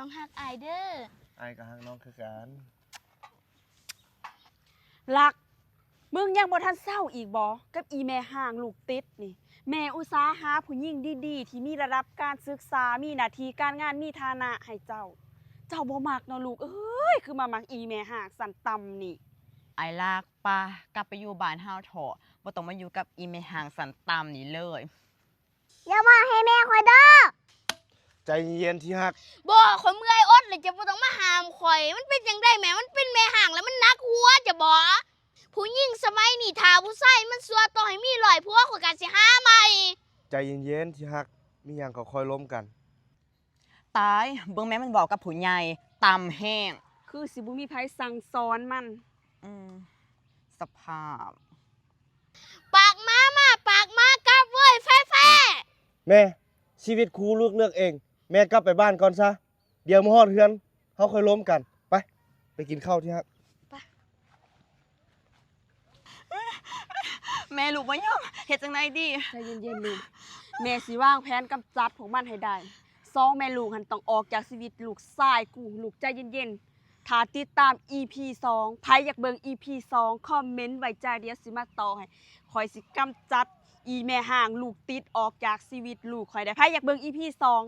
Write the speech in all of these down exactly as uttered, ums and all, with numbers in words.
น้องฮักอ้ายเด้อ อ้ายก็ฮักน้องคือกัน ลัก มึงยังบ่ทันเซาอีกบ่กับอีแม่ฮ้างลูกติดนี่ แม่อุตส่าห์หาผู้หญิงดีๆ ที่มีระดับการศึกษา มีหน้าที่การงาน มีฐานะให้เจ้า เจ้าบ่มักเนาะลูกเอ้ย คือมามักอีแม่ฮ้างสันต่ำนี่ อ้ายลัก ปะ กลับไปอยู่บ้านเฮาเถาะ บ่ต้องมาอยู่กับอีแม่ฮ้างสันต่ำนี่เลย อย่ามาให้แม่ข่อยเด้อ ใจเย็นๆที่ฮัก บ่ ข่อยเมื่อยอดเลย เจ้าบ่ต้องมาห้ามข่อย มันเป็นจั่งใดแหม มันเป็นแม่ฮ้างแล้วมันหนักหัว เจ้าบ่ ผู้หญิงสมัยนี้ถ้าผู้ชายมันซั่วต่อให้มีร้อยผัวข่อยก็สิหาใหม่ ใจเย็นๆที่ฮัก มีหยังก็ค่อยล้มกัน ตาย เบิ่งแม่มันเว้ากับผู้ใหญ่ ต่ำแฮง คือสิบ่มีไผสั่งสอนมัน อืม สภาพ ปากหมามาปากหมากลับเว้ยแฟแฟ แม่ ชีวิตครูลูกเลือกเอง แม่กลับไปบ้านก่อนซะ เดี๋ยวมาฮอดเฮือนเฮาค่อยล้มกัน ไป ไปกินข้าวที่ฮัก แม่ลูกบ่ยอม เฮ็ดจั่งใดดี ใจเย็นๆลูก แม่สิวางแผนกำจัดพวกมันให้ได้ สองแม่ลูกหันต้องออกจากชีวิตลูกชายกู ลูกใจเย็นๆ ถ้าติดตาม อีพี สอง ไผอยากเบิ่ง อี พี สอง คอมเมนต์ไว้จ้า เดี๋ยวสิมาต่อให้ ข่อยสิกำจัดอีแม่ฮ้างลูกติดออกจากชีวิตลูกข่อยได้ ไผอยากเบิ่ง อีพี สอง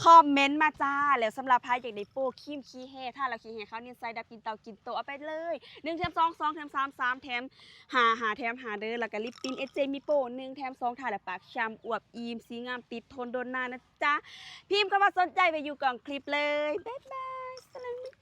คอมเมนต์มาจ้า แล้วสำหรับไผอยากได้โป้ครีมขี้แห้ทาแล้วขี้แห้ขาวเนียนใสดับกลิ่นเต่ากินโตเอาไปเลย หนึ่งแถมสอง สองแถมสาม สามแถมห้า ห้าแถมห้าเด้อ แล้วก็ลิปติน เอสเจ มีโป้ หนึ่งแถมสอง ทาแล้วปากฉ่ำอวบอิ่มสีงามติดทนโดนนานนะจ๊ะ พิมพ์คำว่าสนใจไว้อยู่กล่องคลิปเลย บ๊ายบาย สนั่นมัน